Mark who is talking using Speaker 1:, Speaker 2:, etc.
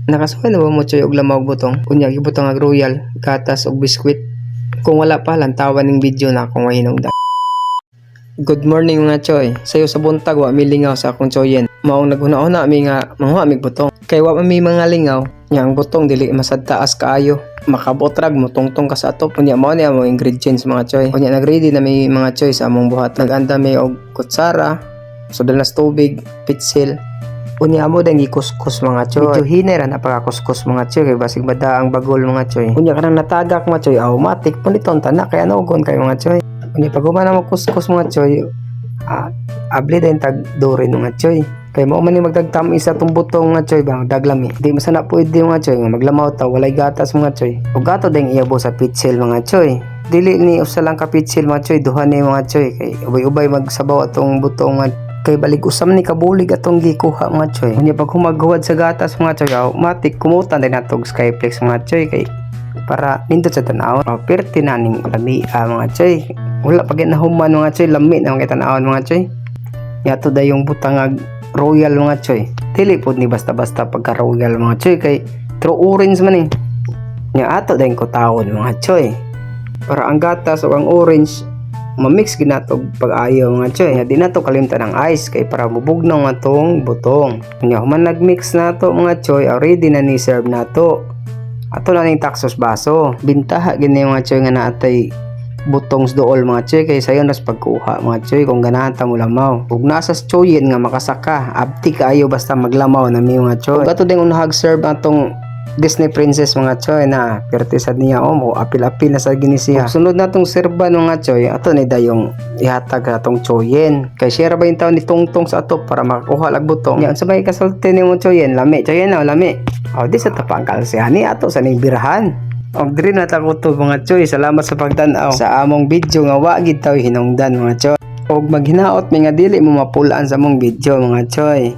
Speaker 1: Nakasuway na ba mo, Choy, og lamaw og butong? Unya gibutang og royal, gatas ug biskwit. Kung wala pa, lantawan ning video na akong mahinungdan. Good morning, mga Choy. Sayo sa buntag, wa mi lingaw sa akong choyen. Maong naghuna-huna mi nga manguha mig butong. Kay wa man mi mga lingaw, nya ang butong dili masad taas kaayo. Makabot rag mo tungtong ka sa atop. Unya mao ni among ingredients, mga Choy. Unya nagready na mi, mga Choy, sa among buhat. Nag-anda mi og kutsara, sudlan nas tubig, pitsil. Unya amo dang gikuskus, mga Choy. Medyo hinay ra na pagkakuskus, mga Choy, kay basig madaang bagol, mga Choy. Unya kanang natagak, mga Choy, automatic puniton ta na kay anugon kay, mga Choy. Unya pag human na magkuskus, mga Choy, abli din tag dorin, mga Choy. Kay mao man ni magdagtam-is sa atong butong, mga Choy ba, daglami. Di man sana pwede, mga Choy, nga maglamaw ta walay gatas, mga Choy. Ug ato ding iyabo sa pitsil, mga Choy. Dili ni usa lang ka pitsil, mga Choy, duha ni, mga Choy, kay ubay-ubay magsabaw atong butong mga kay balig usam ni kabulig atong gikuha, mga Choy. Unya pag humaghuwad sa gatas, mga Choy, automatic kumutan din nato og Skyflex, mga Choy, kay para nindot sa tan-awon. Oh, perti na ning lami ah, mga Choy. Wala pa gyud nahuman, mga Choy, lami na mga tan-awon, mga Choy. Yato dayong butangag royal, mga Choy. Dili pod ni basta-basta pagka royal, mga Choy, kay true orange man eh. Nya ato dayon kutawon, mga Choy. Para ang gatas o ang orange ma-mix ginato pag-ayo, mga Choy. Nya di nato kalimtan ang ice kay para mubugnaw nga atong butong. Nya human nag-mix nato, mga Choy, ready na ni serve nato. Ato na ning taksos baso. Bintaha gini, mga Choy, nga naatay butong sa duol, mga Choy, kay sayon ras pagkuha, mga Choy, kung ganahan ta mo lamaw. Ug nasa choyin nga makasaka, abti kaayo basta maglamaw na mi, mga Choy. Ug ato ding unahag serve atong Disney Princess, mga Choy, na perti sad niya oh, mo apil-apil na sa gini siya. Ug sunod natong serban, mga Choy, ato ni dayong ihatag atong choyen. Kay siya ra ba yung taon ni tungtong sa atop para makakuha lag butong. Nya unsa may kasulti nimo, choyen? Lami, choyen na lami. Oh, di sa tapang kalsihan ni ato sa ning birahan. Og diri na ta kutob, mga Choy. Salamat sa pagtan-aw sa among video nga wa gid taw hinungdan, mga Choy. Og maghinaot mi nga dili mo mapulaan sa among video, mga Choy.